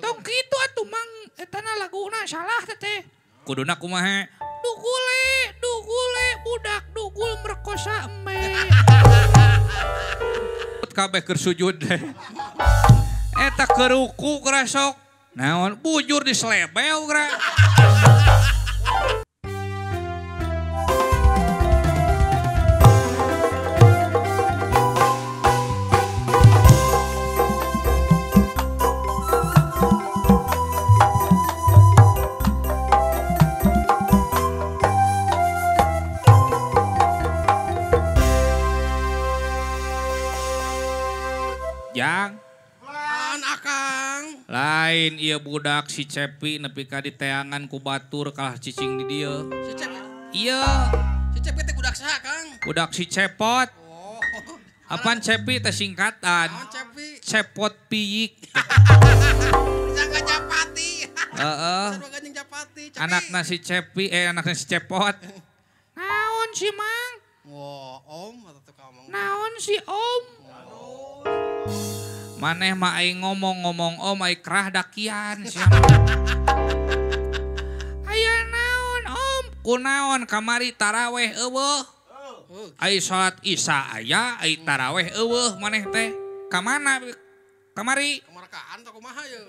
Tong kitu atuh Mang etana laguna salah teh. Kuduna kumaha? Dugule, dugule budak dugul merkosa eme. Kabeh keur sujud. Eta keruku kerasok. Naon bujur diselebel geura. Jang. Akang. Lain ieu budak si Cepi nepi ka diteangan ku batur kalah cicing di dieu. Si Cepi. Iya. Si Cepi teh budak saha, Kang? Budak si Cepot. Oh. Apaan Cepi teh singkatan? Naon Cepi? Cepot piyik. Sangka Japati. Heeh. Sarua jeung Japati. Anakna si Cepi anakna si Cepot. Naon si Mang? Wah, Om atau tukang ngomong. Naon si Om? Maneh mah aing ngomong-ngomong om aing kerah dakian sia. Aya naon om? Kunaon kamari taraweh eueuh? Ai salat Isya aya, ai taraweh eueuh maneh teh. Ka mana kamari? Kamarakaan teh kumaha ye?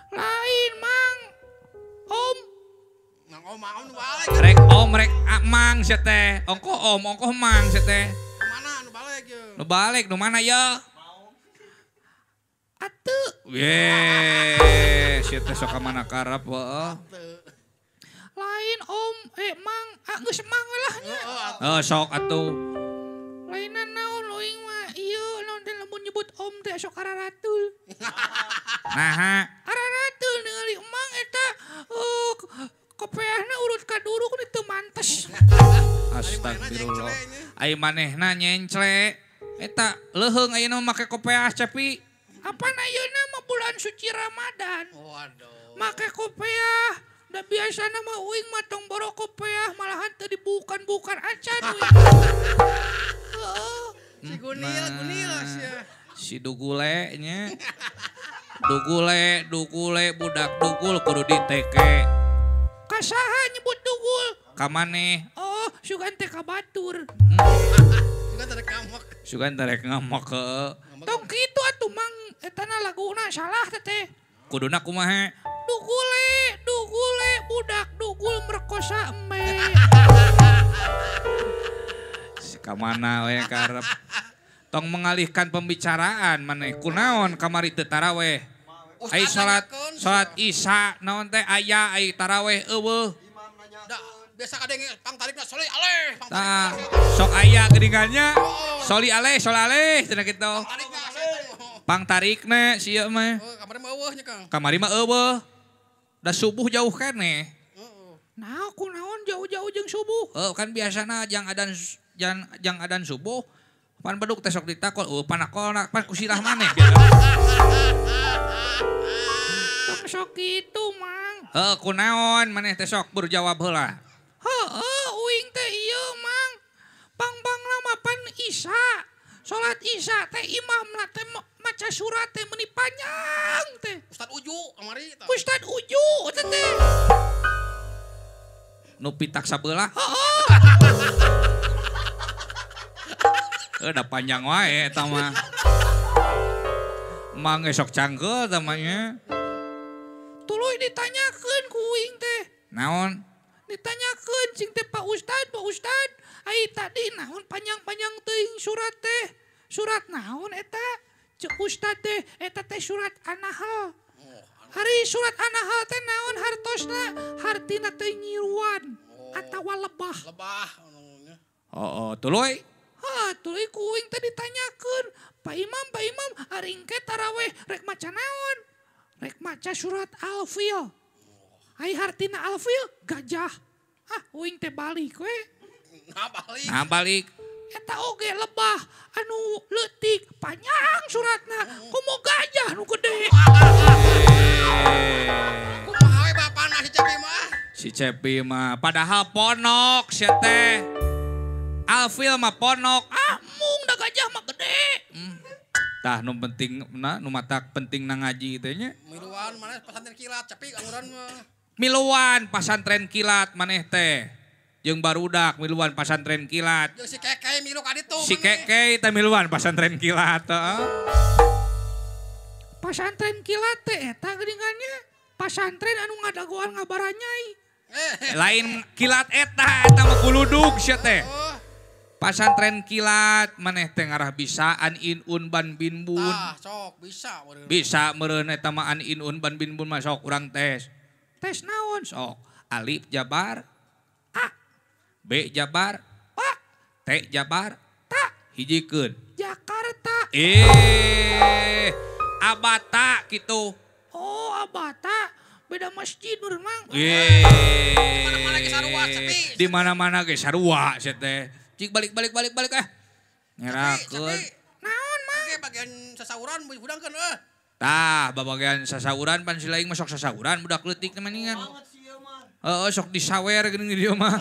Lain Mang. Om. Nang om om nu balik. Rek om rek mang sia teh. Ongkoh om, ongkoh mang sia teh. Mana nu balik ye? Nu balik nu mana ye? Atuh. Ye, sia teh sok ka mana karep heuh. Lain om, mang, geus mang we lah nya. Heuh sok atuh. Lainan naon uing mah ieu naon teh lamun nyebut om teh sok araratul. Naha, araratul ningali emang eta kopeahna urut ka duruk ni teu mantes. Astagfirullah. Ai manehna nyencle. Eta leuheung ayeuna mah make kopeah Cepi. Apaan ayeuna mah bulan suci Ramadan. Waduh. Make kopeah. Da biasana mah uing mah tong boro kopeah malahan teu dibukan-bukan acan uing. Heeh. Si Gunil, Gunil sia. Si dugule nya. Dugule, dugule budak dugul kudu diteke. Ka saha nyebut dugul? Ka maneh. Oh, sugan teh ka batur. Sugan teh rek ngamuk. Sugan teh rek ngamuk heuh. Tong kitu atuh Mang etana laguna salah teh. Kuduna kumaha? Dugule, dugule budak dugul merkosa eme. Si ka mana we karep. Tong mengalihkan pembicaraan maneh. Kunaon kamari teu taraweh? Ai salat salat Isya naon teh aya ai taraweh eueuh. Biasa kadenge pang tarikna soli aleh, pang tarikna. Sok aya geuningannya. Soli aleh, soli aleh cenah kitu. Pang tarikna sia mah. Kamari mah eueuh nya Kang. Kamari mah eueuh. Da subuh jauh keneh. Heeh. Nah, kunaon jauh-jauh jeung subuh? Heuh kan biasana jang adan jang adan subuh pan beduk teh sok ditakol, eueuh panakolna pan ku sirah maneh biasa. Tong sok kitu Mang. Heuh kunaon maneh teh sok berjawab heula. Heuh uing teh ieu Mang. Pang-pangna mah pan Isya. Salat Isya teh imamna teh maca surat teh meuni panjang teh. Ustad Uju kamari tah. Ustad Uju teh teh. Nu pitak sabelah. Heuh. Da panjang wae eta mah. Mang sok cangkeul tah mah nya. Tuluy ditanyakeun ku uing teh. Naon? Ditanyakeun cing teh Pak Ustad, Pak Ustad, ai tadi naon panjang-panjang teuing surat teh? Surat naon eta? Ceuk Ustad teh eta teh surat An-Nahl. Hari surat An-Nahl teh naon hartosna? Hartina teh nyiruan atawa lebah. Lebah. Heeh, tuluy. Hah, tuluy ku uing teh ditanyakeun, Pak Imam, Pak Imam, ari engke taraweh rek maca naon? Rek maca surat Al-Fil. Ai hartina Al-Fil gajah. Ah, uing teh balik we. Nah balik. Nah balik. Eta oge lebah anu leutik panjang suratna. Komo gajah nu gede. Kumaha we bapana si Cepi mah? Si Cepi mah padahal ponok sia teh. Al-Fil mah ponok. Ah, mung da gajah mah gede. Tah nu penting na nu matak penting na ngaji teh nya. Miluan maneh pasantren kilat cepi anguran mah. Miluan pasantren kilat maneh teh. Jeung barudak miluan pasantren kilat. Jeung si Kekei milu ka ditu. Si Kekei teh miluan pasantren kilat heeh. Pasantren kilat teh eta geuningannya. Pasantren anu ngadagoan ngabaranyai. Lain kilat eta, eta mah kuludug sia teh. Pasantren kilat maneh teh ngarah bisa an in un ban bin bun. Tah sok bisa meureun. Bisa meureun eta mah an in un ban bin bun mah sok urang tes. Tes naon sok? Alif jabar A, B jabar Pa, T jabar Ta, hijikeun. Jakarta. Abata kitu. Oh, abata. Beda masjid meureun mang. Di mana-mana ge sarua sepi. Di mana-mana ge sarua sia teh. Cik balik ah. Ngerakeun. Naon mang? Oke, bagian sasauran hudangkeun euy. Tah, babagian sasauran pan si laing mah sok sasauran budak leutik teh maningan. Heeh, sok disawer geuning di dieu mah.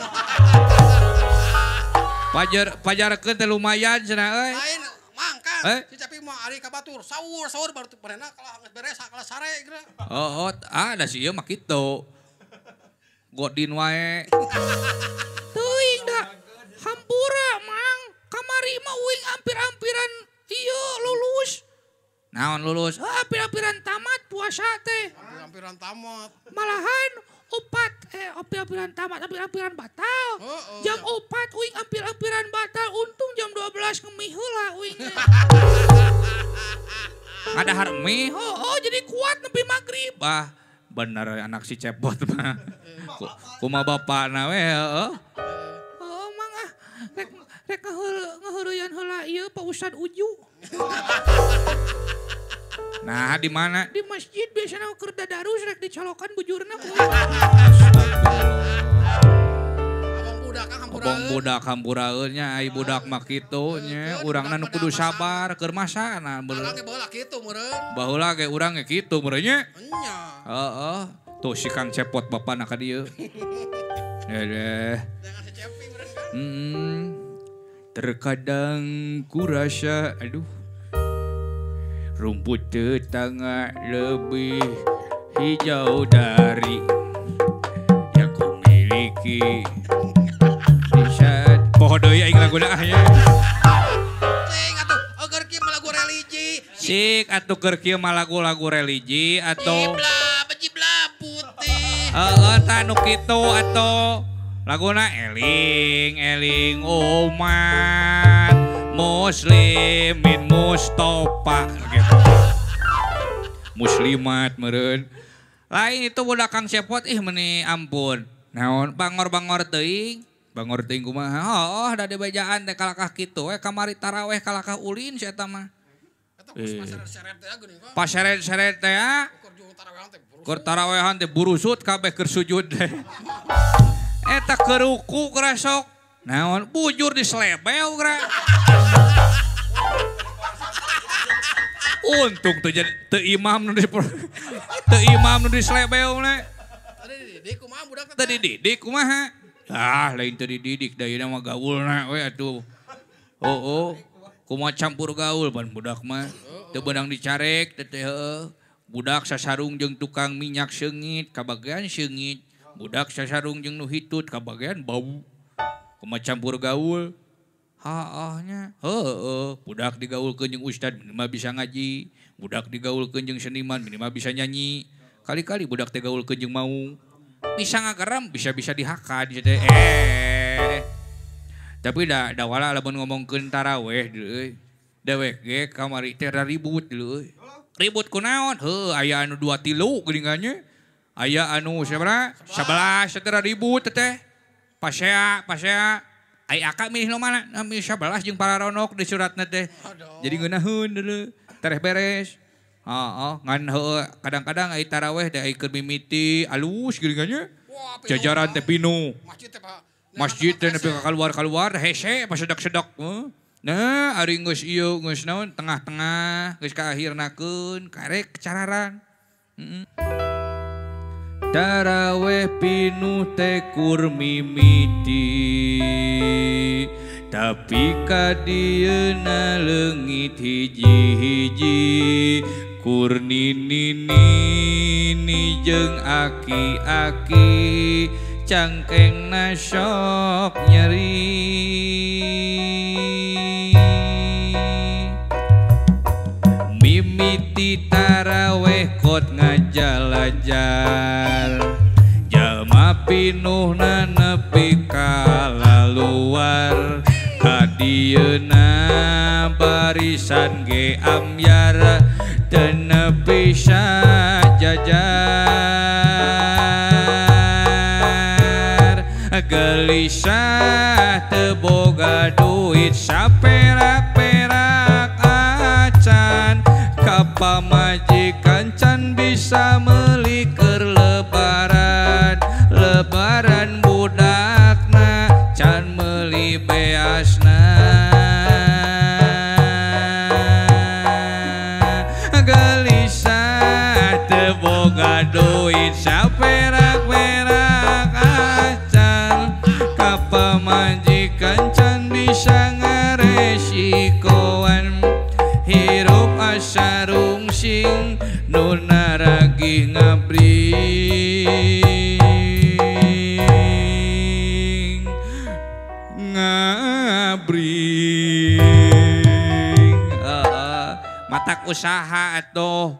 Pajarkeun teh lumayan cenah euy. Lain mang Kang, si Cepi mah ari ka batur, sahur baru barena kalah geus beres kalah sare geura. Oh, ah da si ieu mah kitu. Godin wae. Teuing da. Hampura mang, kamari mah uing ampir-ampiran ieu lulus. Naon lulus? Ampir-ampiran tamat puasa teh. Ampir-ampiran tamat. Malahan opat ampir-ampiran tamat, ampir-ampiran batal. Jam 4 uing ampir-ampiran batal, untung jam 12 ngemih heula uing. Ngadahar mie, oh jadi kuat nepi magrib. Ah, bener anak si Cepot mah. Kumaha bapakna we heeh. Oh mang ah, rek ngaheureyan heula ieu Pak Ustad Uju. Nah, di mana? Di masjid biasana keur dadarus rek dicolokan bujurna. Abang budak hampuraeun. Abang budak hampuraeun nya ai budak mah kitu nya urangna nu kudu sabar keur masana. Urang ge baheula kitu meureun. Baheula ge urang ge kitu meureun nya. Nya. Heeh. Tuh si Kang Cepot bapana ka dieu. Dedeh. Jangan si Cepi meureun kan. Terkadang ku rasa aduh rumput tetangga lebih hijau dari yang ku miliki. Di saat poho deui aing laguna ah nya. Cing atuh keur kieu mah lagu religi. Cik atuh keur kieu mah lagu-lagu religi atau jibla putih. Heeh tah nu kitu atuh. Laguna eling eling umat muslimin Mustafa gitu. Muslimat meureun. Lain itu budak Kang Cepot ih meni ampun. Naon bangor-bangor teuing, bangor teuing kumaha? Heuh da dibejaan teh kalakah kitu we kamari taraweh kalakah ulin si eta mah. Eta paseret-seret teh geuning. Paseret-seret teh ya. Keur tarawehan teh burusut kabeh keur sujud teh. Eta keruku kerasok. Naon bujur diselebeu geura. Untung teu jadi teu imam nu di teu imam nu diselebeu na. Teu dididik kumaha budak teh? Teu dididik kumaha? Ah lain teu dididik da ieu mah gaulna we atuh. Oh, kumaha campur gaul pan budak mah. Teu beunang dicarek teh heueuh. Budak sasarung jeung tukang minyak seungit kabagean seungit. Budak sasarung jeung nu hitut kabagean bau. Kumaha campur gaul. Haahnya, heueuh, budak digaulkeun jeung ustad minimal bisa ngaji, budak digaulkeun jeung seniman minimal bisa nyanyi. Kali-kali budak teh gaulkeun jeung maung. Bisa ngageram, bisa-bisa dihakan teh. Tapi da wala lamun ngomongkeun taraweh deui. Dewek ge kamari teh ribut deui. Ribut kunaon? Heuh, aya anu 2 3 geuningan nya. Aya anu sabaraha? 11 teh ribut teh. Pasea. Ai akak milih nu mana? Nah, milih 11 jeung pararonok di suratna teh. Jadi ngeunaheun deuleu, tereh beres. Heeh, ngan heueuh kadang-kadang ai taraweh teh ai keur mimiti alus geuningan nya. Jajaran teh pinuh. Masjid teh nepi ka kaluar-kaluar hese pasedak-sedak. Nah, ari geus ieu geus naon tengah-tengah geus ka akhirnakeun karek cararan. Taraweh pinuh teh kur mimiti. Tapi kadieuna leungit hiji-hiji Kurnini nini jeung aki-aki cangkengna sok nyeri. Mimiti taraweh kot ngajalajar jalma pinuhna nepi ka laluar kadieuna barisan ge ambyar teu nepi sajajar gelisah teu boga duit saperak-perak acan pamajikan can bisa meuli keur lebaran lebaran budakna can meuli beasna gelisah teu boga duit saperak-perak acan ka pamajikan can bisa ngaresikoan hirup asa rungsing nu naragih ngabring ngabring. Matak usaha atuh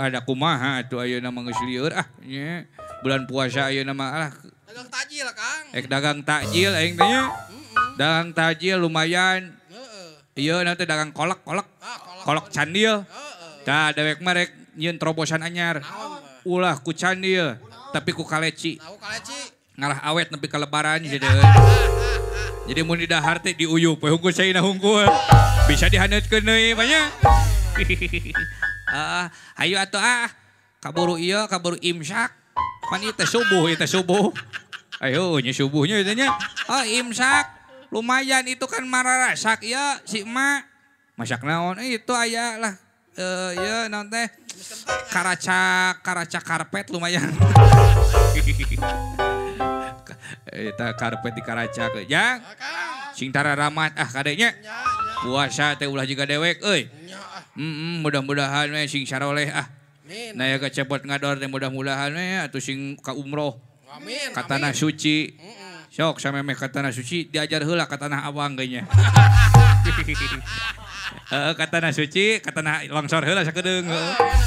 ada kumaha atuh ayeuna mah geus lieur ah nya bulan puasa ayeuna mah ah dagang takjil Kang. Ek dagang takjil aing teh nya. Dagang takjil lumayan. Iya nanti dagang kolak kolak kolak candil. Tah dewek mah rek nyieun terobosan anyar. Ulah ku candil tapi ku kaleci. Ngalah awet nepi ka lebaran jadi. Jadi mun didahar teh diuyup we hungkul caina hungkul. Bisa dihaneutkeun deui banyak. Hayu atuh ah kaburu ieu kaburu imsak. Pan ieu teh subuh ieu teh subuh. Ayo nya subuhnya ieu teh nya. Oh imsak. Lumayan itu kan mararasak ya si emak masak naon itu aya lah ya naon teh karacak karacak karpet lumayan. Eta karpet di karacak jang sing tararamat ah kadenya puasa teh ulah jiga dewek euy. Mudah-mudahan we sing saroleh ah. Nah ya kecepot ngador teh mudah-mudahan we atuh sing ka umroh ka tanah suci. Sok samemeh ka tanah suci diajar heula ka tanah abang kayaknya. Ka tanah suci, ka tanah longsor heula sakedeung.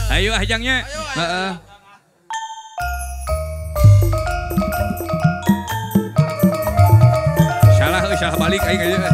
Ayo ah jangnya. Heeh. Salah euy, salah balik aing aja.